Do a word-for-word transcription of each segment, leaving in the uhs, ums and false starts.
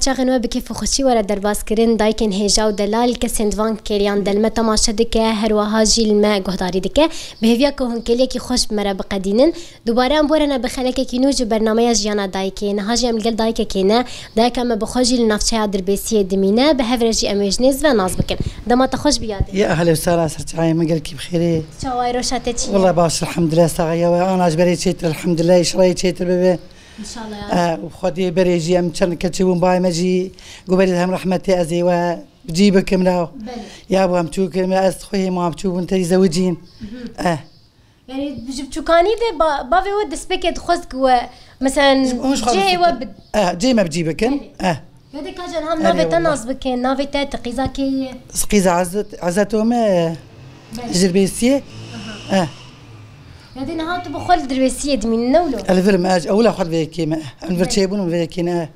Çaxên we bi kêf û xweşî were derbas kirin, dayikên hêja û delal, kesên di van kêliyan de li me temaşe dike, her wiha jî li me guhdarî dike. Bi hêviya ku hûn kêliyekî xweş bi me re biqedînin. Dubare em borene bi xelekekî nû ji bernameya Jiyana Dayikê. Niha jî em li gel dayikekê ne. Dayika me bi xwe jî li navçeya Dirbêsiyê dimîne. Bi hev re jî em wê ji nêz ve nas bikin. Dema te xweş bi yadê. Ya ehlê û sehla, ser çayê min gelkî bi xêrê. Çawayê roşa te çi ye? Wela baş, elhamdulillah, saxiya we. Ana ji berê çêtir, elhamdulillah, îşallah yê çêtir bibe. İnşallah ya. E, û Xwedê berê jî em çend keçî bûn, bayê me jî goberî hem rehmetê ez ê we cî bikim la. Belê. Ya bû em çû kirim, ez xwehê ma em çû bûn terî zewicîn. Mhm. E. Yani ji biçûkanî de ba-, bavê we destpêkê dixwest ku we, meselen, Ji, hûn ji xwe cihê dixwest we bi- E, cihê me bi cî bikin. Belê. E. Ya de kacan ham Erê navê te wela. Nas bikin, navê te, te qîza kê ye? Qîza Ezet, Ezeto me, Belê. Ji Dirbêsiyê. Aha. E. Ya de niha tu bi xwe li Dirbêsiyê dimînî, ne wilo? Ez li vir im, ez ewila xwe li vê yekê me. Em li vir Belê. Çêbûn, em li vê yekê ne.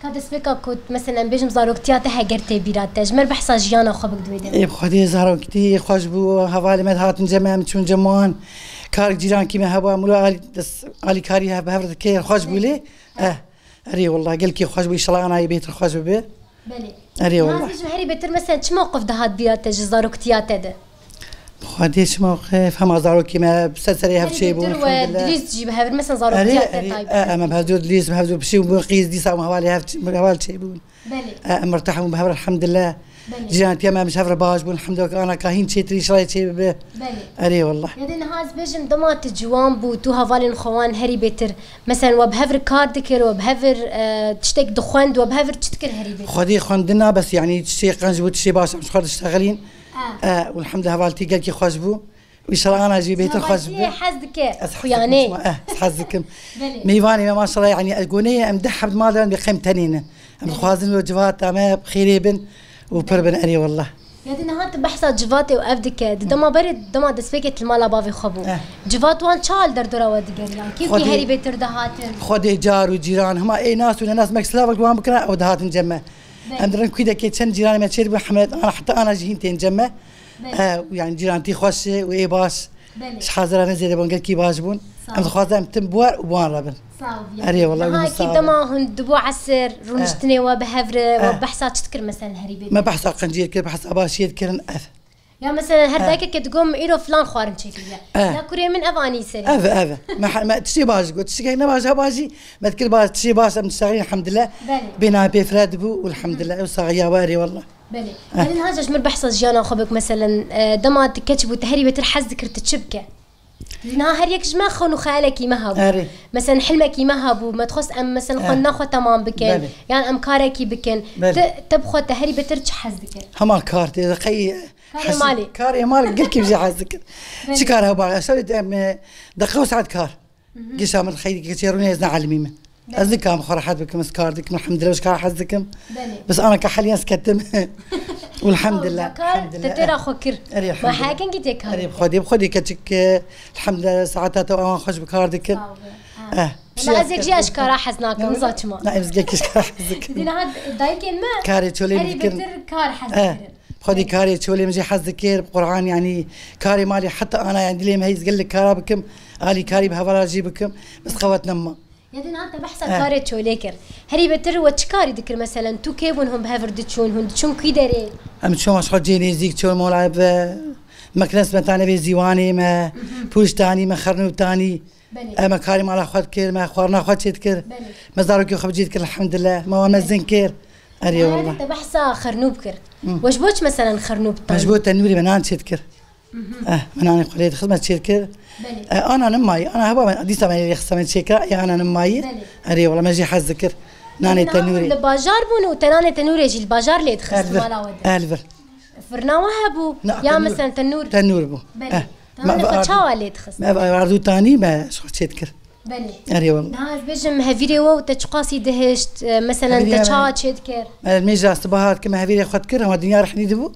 Ka destpêka ku, meselen, bêjim zaroktiya te heger tê bîra te, ji me re behsa jiyana xwe bik di wê demê. Ê, bi Xwedê zaroktî xweş bû, hevalê me dihatin cem me, em çûn cem wan. Kar cîrankî me hebû, em wilo alî-, des-, alîkarî hev bi hev re dike, xweş bû lê. Belê. Eh, erê wallah, gelkî xweş bû, înşallah anayê bêtir xweş bibe. Belê. Erê wallah. Niha ez bêjim herî bêtir, meselen, çi mewqif dihat bîra te ji zaroktiya te de? Xwedê çi mewqif, hema zarokê me ser serê hev çêbûn, elhamdulillah. Dilîst jî bi hev, mesela, zaroktiya te taybet. Erê, erê, e, em bi hev dû dilîst, bi hev dû pişî bûn, qîz dîsa em hevalê hev ç-, heval çêbûn. Belê. E, em mirtah bûn bi hev re, elhamdulillah. Belê. Cîrantiya me em ji hev re baş bûn, elhamdulillah, ana kahîn çêtir, înşallah çê bibe. Belê. Erê wallah. Ya de niha ez bêjim dema tu ciwan bû, tu hevalên xwe wan herî bêtir, mesela, we bi hev re kar dikir, we bi hev re, e, tiştek dixwend, we bi hev re çi dikir herî bêtir? Xwedê xwendina bes, yanî tiştê qenc bû, tiştê baş em ji xwe re diştexilîn. Ah. Eh, û elhamdulillah, hevaltî gelkî xweş bû. Û înşallah ana jî bêtir xweş bibe. Hez dike. Ez hez dikim, eh, ez hez dikim. Belê. Mêvanê me maşallah, yanî ez goneyê em deh heb mal de em bê qem tenê ne. Em dixwazin wê civata me bi xêrê bin û pir bin, erê wallah. Ya de niha tu behsa civatê û ev dike. Di dema berê, dema destpêkê tu li mala bavê xwe bû. Eh. Civat wan çawa li derdora we digeriyan? Kî kî herî bêtir dihatin? Xwedê car û cîran, hema ê nas û nenas me silav wan bikira, ew dihatin cem me. Belê. Em di rin kûdekê çend cîranê me çêdibûn, heme ana, heta ana jî hîn tên cem me. Belê. E, û yani cîrantî xweş e û ê baş. Belê. Ji hazira ne zêde bûn, gelkî baş bûn. Sağ ol. Em dixwazin em tim bi wer û bi wan re bin. Sağ ol. Erê, wallah, Niha min sağ ol. Dema hûn di bo esir, rûniştinê we bi hev re, we behsa çi dikir, mesela, herî bê? Me behsa qenciyê dikir, behsa başiyê dikirin, ev. Ya, mesela, her dayikeke digot, min îro filan xwarin çêkiriye. Eh. Ya kurê min ev anî serî. Ev, ev. Me, me tiştê baş got. Tiştekek ne baş, ha baş jî. Me dikir baş, tiştê baş, em diştexilîn, elhamdulillah. Belê. Bê navê pê fira dibû, elhamdulillah. Ew saxiya we, erê, wallah. Belê. Eh. Yanî niha ji min behsa jiyana xwe bik, meselen, e, dema tu keç bû, tu herî bêtir hez dikir tu çi bike? Niha her yek ji me xewn û xeyalekî me hebû. Erê. Meselen, hilmekî me hebû, me dixwest em, meselen, Eh. Xwendina xwe temam bikin, Belê. Yan em karekî bikin. Belê. Te, te bi xwe te herî bêtir çi hez dikir? Hema kar tê, qey Karê hesî-, malê. Karê mal gelkî jî hez dikir. Belê. Çi kar heba? Şerê em, e, deqa û saet kar. Mhm. Gişa min xeyrî keçê rûnê ez ne elimî min. Belê. Ez nikam xwe rehet bikim, ez kar dikim, elhamdulillah, ez kar hez dikim. Belê. Bes ana ka heliyan ez ketim. Elhamdulillah, Kar elhamdulillah. Te têra xwe kir. Erê, Ma elhamdulillah. Hekengî tê kar Erê, dike. Xwedê, Xwedê keçik, e, elhamdulillah, saeta te awan xweş bi kar dikim. Sağ ol. Ha. Eh, Wala ez yek jî ez ji kara hez nakim, niza çima. Na, ez yek ji kara hez dikim. Dîna ha dayikên me Karê çolê herî min dikirin. Betir kar hez Eh, dikirin. Xwedî karê çolê min jî hez dikir, bi Qur'an, yanî karê malê heta ana, yanî dilê min hey ez gelek kara bikim, alîkarî bi hevala jî bikim, bes qewet nema. Ya dîna te behsa Eh. Karê çolê kir. Herî betir we çi karî dikir meselen? Tu kê bûn hûn bi hev re diçûn, hûn diçûn kî derê? Em çûn ji xwe cê nêzîk, çûn mola ve, meknes me tanê vê zîwanê me, Mhm. Pûş tanî me, xernû tanî. Belê. Em me karê mala xwe dikir, me xwarina xwe çê dikir. Belê. Me zarokê xwe bi cî dikir, elhamdulillah. Me wan me Belê. Zin kir. Erê Niha wallah. Te behsa xernû bikir. Hı. We ji bo çi meselen xernû bi Me ji tanî? Bo tenûrê me nan çê dikir. Mhm. Eh, me nanê xwe lê dixist, me çê dikir. Belê. Eh, ana nim mayî, ana heba me, dîsa me lê dixist, me çê kir, ê ana nim mayî. Belê. Erê wallah, me jî hez dikir. Nanê Niha tenûrê. Li bajar bûn û te nanê tenûrê jî li bajar lê dixist Elvir. Mala we de. Elvir. Firna we hebû? Na, Ya tenûr. Meselen tenûr? Tenûr bû. Belê. Eh, Tenûrê me xwe ardû-, çawa lê dixist? Me ardû tanî me ji xwe çê dikir. Belê. Erê wallah. Niha ez bêjim hevirê we û te çiqasî dihişt, e, meselen Hevirê te me çawa çê dikir? Me mêja sibaha dikir, me hevirê xwe dikir, hema dinya rehnî dibû.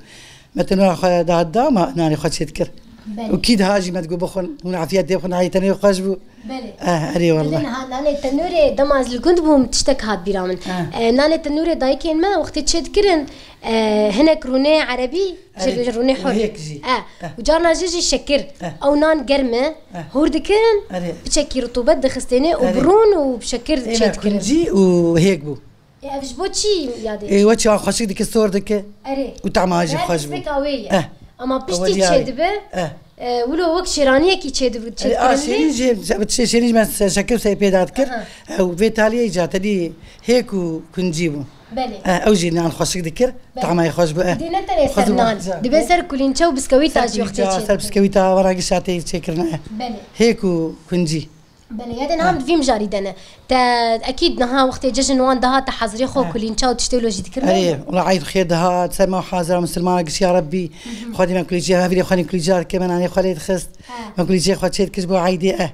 Me tenûra xwe da, da, me nanê xwe çê dikir. Belê. Û kî diha jî me digot bixwin, hûn afiyet dê bixwin, nayê tenê xweş bû. Belê. Eh, erê wallah. Niha nanê tenûrê dema ez li gund bûm tiştek hat bîra min. Eh. Eh, nanê tenûrê dayikên me wextê çê dikirin, eh, hinek rûnê erebî, ji Erê, rûnê hur. Hêk jî. Eh, Eh. Û carna jî jî şekir. Eh. Ew nan germ e, Eh. Hûr dikirin, Erê. Piçekî rutubet dixistêne û Erê. Bi rûn û bi şekir Ê çê me dikirin. Kuncî û hêk bû. Ê, ev ji bo çi ya dê? Ê, we çi xweşik dike, sor dike. Erê. Û tahma jî xweş bû. Her keseka wê ye. Eh. Ama piştî çêdibe, eh, e, wilo wek şêraniyekî çêdibe, erê, a, çêdikirin şêrîn lê jî, şê-, şêrîn jî me se-, şekir se pê da dikir. Aha. Ew vê taliyê îca te dî hêk û kuncî bû. Belê. Eh, ew jî nan xweşik dikir. Belê. Tahma xweş bû, eh. Dê ne tenê ser nan. Dibe ser kulînçe û biskewîta jî wextê çêdibe. Ser kulînça, ser biskewîta, vana gişa tê çêkirin, eh. Belê. Hêk û kuncî. Belê, ya dê niha em di vî mijarî de ne. Te ekîd niha wextê cejin wan dihat, te hazirê xwe kulînça û tiştê wilo jî dikirine? Erê, wela eyd xêr dihat, ser me hazira misilmana gişiya Rebbî. Xwedî me kulîçê, hevirê xwe kulîça dike, me nanê xwe lê dixist. Me kulîçê xwe çê dikir ji bo eydê, eh.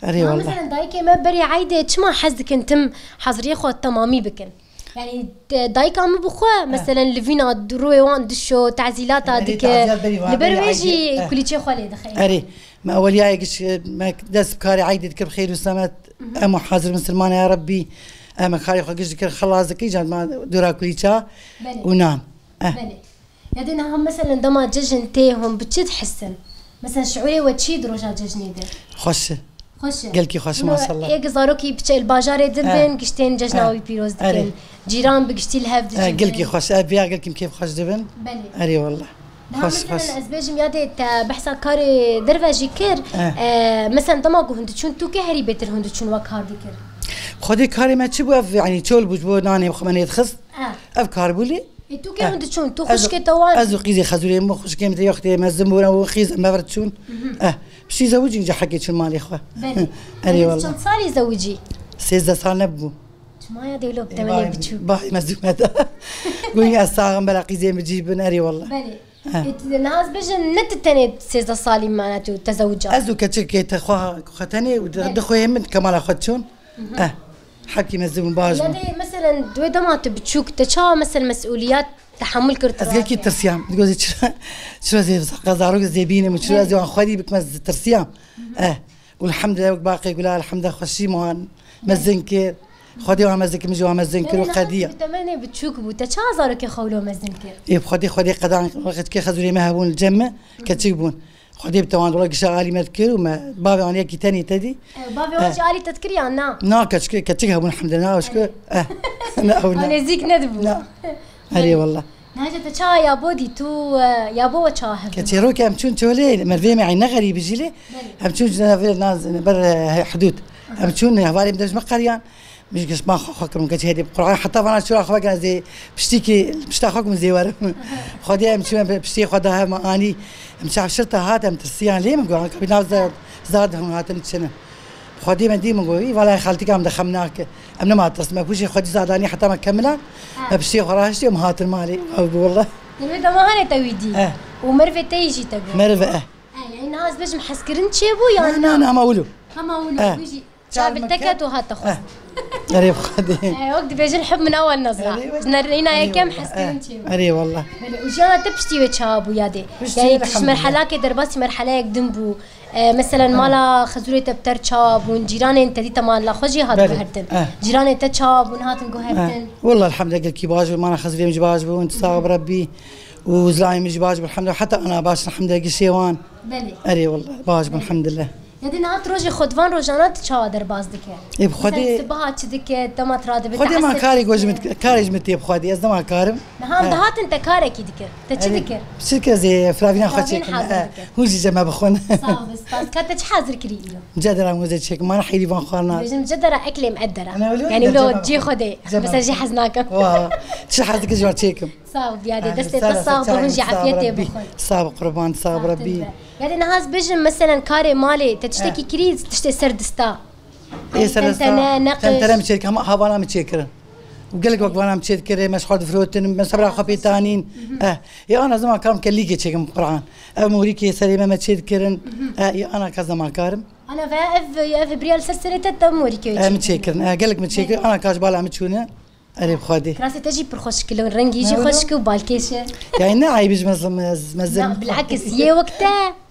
Erê, wela. Mesela dayikê me berî eydê çima hez dikin tim haziriyê xwe temamî bikin? Yani, de-, dayika min bi xwe, meselen, li vîna rûyê wan dişo, tazîlata dike. Li ber wê jî kulîçê xwe lê dixe. Erê, me eweliyayê giş, me dest bi karê eydê dikir bi xêr û selamet. Em û hazir misilmane ya Rebbî. Em karê xwe giş dikir, xelas dikir, îcar ma dora kulîça û nan. Eh. Belê. Ya dê niha, meselen, dema cejin tê hûn bi çi dihisin? Mesela, şiûrê we çi di roja cejnê de? Xweş e. Xweş e. Gelkî xweş, maşallah. Êk zarokî piçe li bajarê din bin, giştên cejna wî pîroz dikin. Erê. Cîran bi giştî li hev dicivin. Eh, gelkî xweş. Eh, vêya gelkî keyf xweş dibin. Belê. Erê, wallah. Niha, xweş, mesela, xweş. Ez bêjim, ya dê te behsa karê derve jî kir. Eh. Eh, mesela, dema ku hûn diçûn, tu kê herî bêtir hûn diçûn we kar dikir? Xwedê karê me çi bû, ev, yani, çol bû, ji bo nanê xwe me nêdixist. Eh. Ev kar bû lê. Ê, tu kê hûn diçûn? Tu xwişkê te wan? Ez û qîzê xezûrê min, xwişkê min tê wextê mezin bûn, ew qîz em hev re diçûn. Eh, piştî zewicîn, cihekê çûn malê xwe. Belê. Erê, wallah. Çend salî zewicî? Sêzdeh sal nebû. Çima ya dê wilo bi temenê biçûk? Bahê me zû me da. Got ez sax im, bela qîzê min cî bin, erê, wallah. Belê. Eh. Ê, tu niha ez bêjim, ne tu tenê sêzdeh salî mane tu tezewica? Ez û keçikê te xwe, xwe tenê û di-, belê, di xweyê min kemala xwe diçûn. Eh. Hepkî mezin bûn, baş bûn. Ya dê, meselen, di wê dema tu biçûk, te çawa, mesel, mesûliyet tehemûl kir? Ez gelkî tirsiyam. Digot, çira, çira zê zarok zêbînim û çira ez ê wan xwedî bikim, ez tirsiyam. Eh. Û elhamdulillah, wek baqê gula, elhamdulillah, xweşî me wan mezin kir. Xwedê wan mezin kir, min jî wan mezin kir û qediya. Bi temenê biçûk bû. Te çawa zarokê xwe wilo mezin kir? Ê, bi Xwedê, Xwedê qedan, keçikê xezûrê me hebûn li cem me, keçik bûn. Xwedê bi te wan dola gişa alî me dikir û me bavê wan yekî tenê te dî. Ew, bavê wan jî alî te dikir yan na? Na, keçik, keçik hebûn, elhamdulillah, na, eşku, eh, na, ew na. Nêzîk nedibû. Na. Erê, wallah. Nace, te çawa yabo dî, tu, e, yabo we çawa hev? Keçê rokê em çûn çolê, mervê me eyne xerîbî jî lê. Belê. Em çûn ji navê naz-, ber, e, hudûd. Em çûn, hevalê min dev ji me qeriyan. Min ji gişt ma xwe xwe kirin, keçê hêdî. Qur'an heta vana çûra xwe kirin, ez ê piştîkî, pişta xwe kim zê werim. Xwedê em çûn, em piştî xwe da hev me anî. Em çav şirta hat, em tirsiyan lê min got, anka bî nav zad, zad hûn hatin çinin. Xwedê me dî min got, "Î, valay xaltîka min de xem nake." Em nema tirs, me pûşê xwedî zadanî heta me kemilan, ha, me piştê xwe rahiştî, em hatin malê. Ew bi wallah. Dê wê dema hane te wî dî. Eh. Û merivê te yî jî te got. Meriv e. Eh, yani niha ez bêjim hezkirin çêbû yan na? Na, na, na, hema wilo. Hema wilo, eh, wî jî çavil te ket û hate xwe. Eh. Erê bi Xwedê. Eh, wek dibêjin hub min awel nezra. Erê, wek. Ji nerîna yekem hezkirin çêbû. Erê wallah. Belê, û jiyana te piştî wê çawa bû ya dê? Piştî, yani, tu ji elhamdulillah, merhelakê derbasî merheleyek din bû. E, meselen, ha, mala xezûrê te bi ter çawa bûn? Cîranên te dî te mala xwe jî hat, belê, guhertin. Eh. Cîranê te çawa bûn, hatin guhertin? Eh. Wallah, elhamdülillah, gelkî baş bû. Mala xezûrê min jî baş bûn. Sax bi Rebbî. Û zilamê min jî baş bû. Elhamdülillah. Heta ana baş, elhamdülillah, gişê wan. Belê. Erê, wallah, baş bûn, elhamdülillah. Ya dê niha tu rojê xwe di van rojana tu çawa derbas dike? Ê, bi Xwedê. Mesela, sibaha çi dike, dema tu radibe, Xwedê ma karê gojê min, karê ji min tê bi Xwedê. Ez dema karim. Niha em dihatin te karekî dikir. Te çi dikir? Çi dikir, ez ê firavîna xwe çêkim. Hûn jî cem me bixwin. Sağ ol, spas. Ka te çi hazir kirî îro? Cedera hûn ez ê çêkim. Mana heyî van xwarina. Bêjim cedera eklê em edera. Yani wilo cihê xwe de. Mesela jî hez nakim. Wa. Çi hez dikir ji wan çêkim. Sağ ol, ya dê destê te sax be, hûn jî afiyetê bixwin. Sağ ol, qurban, sağ ol Rebbî. Ya dê niha ez bêjim, meselen, karê malê, te tiştekî kirî, tiştê ser dista? Ê, ser dista, tentene, neqiş. Tentene min çêkirin, hema havana min çêkirin. Û gelek wek vana min çêdikir, me ji xwe difirotin, me sebra xwe pê tanîn. Eh, ê ana zema karim kelîkê çêkim Qur'an. Ev morîkê serê me me çêdikirin. Eh, ê ana ka zema karim. Ana ve ev, ev hibriya li ser serê te, te morîkê çêkirin. Eh, min çêkirin. Eh, gelek min çêkirin. Ana ka ji bala min çûne. Erê bi Xwedê. Kirasê te jî pir xweşik e, rengî jî xweşik e û balkêş e. Yani ne eyb e ji me, me, me zin. Na, bilakis, yê wek te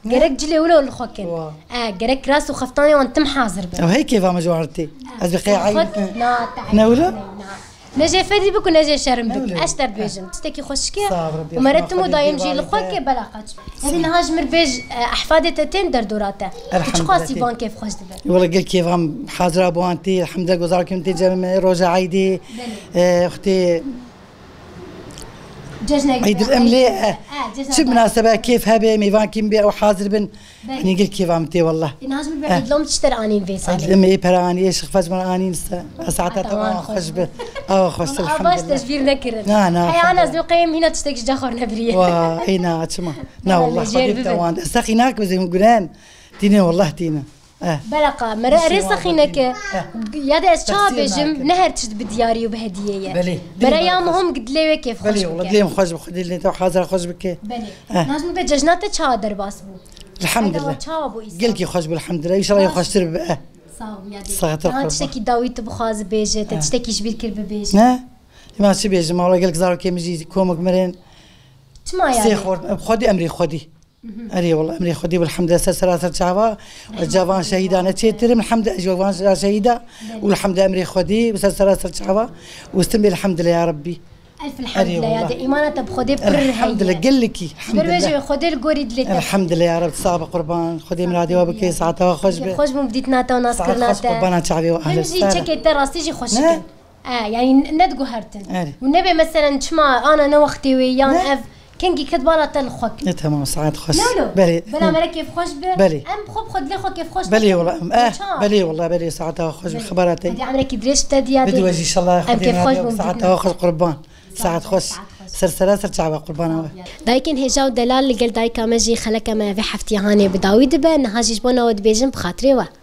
gerek cilê wilo li xwe kin. Wa. E, gerek kiras û xeftanê wan tim hazir bin. Ew hey kêfa me ji wan re tê. Ez bi qey eyb. Na, te eyb. Ne wilo? Na. Ne jê fedî bik û ne jê şerm bik. Öyle. Ez te bêjim. Tiştekî xweşik e. Sağ ol Rabbi. Û mere tim û dayim jî li xwe ke bela qeç. Yadî niha ji mir bêj, e, ehfadê te tên derdora te. Û çiqasî Elhamdülillah. Van kêf xweş dibe. Wala gel kêfam hazira bi wan tê. Elhamdülillah, gozar kim tê cem me roja eydê. Belê. E, xutê Cejnek Eydil Emlê, e, çi minasebe kêf hebe, mêvan kim be ew hazir bin. Belê. Hani gel kêfam tê wallah. Ê, niha ji min be Eydil Em çi ter anîn vê salê? Eydil Em ê pera anî, ê şixfaj min anîn se. Saeta te wan xweş bi. Awa xweş, elhamdülillah. Baş te ji bîr nekirin. Na, na, elhamdülillah. Hey, ana, ez qeyim hîna tiştek ji ca xwe nebiriye. Wa, ey na, çima? Na, wallah, xwedê te wan. Ez te xînak bizim guren. Tîne, wallah tîne. Eh. Bela qa, mere erê sexîneke. Eh. Ya de ez çawa bêjim, ne her tişt bi diyarî û bi hediyê ye. Belê. Mere ya muhim dilê wê kêf xweş bike. Belê, wala dilê min xweş bi, dilê te hazir xweş bike. Belê. Eh. Nazmi be cejna te çawa derbas bû? Elhamdülillah. Çawa bû îsal? Gelkî xweş bû, elhamdülillah. Înşallah ya xweştir bibe. Eh. Sağ ol ya. Saxet qurban. Tiştekî dawî tu bixwazi bêje, te tiştekî ji bîr kir bibêje. Ne? Ema çi bêjim, wala gelek zarokê min jî komik mirin. Çima ya? Sê xort, xwedî emrê xwedî. Erê wala emrê Xwedê bû, elhamdülillah, ser sera ser çava. Cavan şehîda neçêtirim, elhamdülillah, ji van şehîda. Û elhamdülillah emrê Xwedê, ser sera ser çava. Û stim bê, elhamdülillah ya Rabbî. Elf elhamdülillah ya de, îmana te bi Xwedê pir heye. Elhamdülillah, gelekî, elhamdülillah. Ji ber wê jî Xwedê li gorî dilê te. Elhamdülillah ya Rabbi, sabe qurban. Xwedê miradê we bike, saeta we xweş be. Xweş bûn bi dîtina te û naskirina te. Saet xweş, qurbana çavê we. Him jî çekê te rastî jî xweşik in. E, yani ne diguhertin. Erê. Û nebe meselen çima ana ne wextê wê yan ev kengî ket bala te li xwe kir. Ne, tamam, saet xweş. Ne lo? Belê. Bela mere kêf xweş be. Belê. Em xwe bi xwe dilê xwe kêf xweş. Belê wala. Eh, belê wala, belê saeta xweş be. Xebera te. Hadi emrekî dirêj te diya. Bidwe jî inşallah. Em kêf xweş bûn. Saeta xweş qurban. Saet xweş. Ser sera ser çava qurbana we. Dayikên hêja û delal, li gel dayika me jî xeleke me vê heftiya hanê bi dawî dibe. Niha jî ji bona we dibêjin bi xatirê we.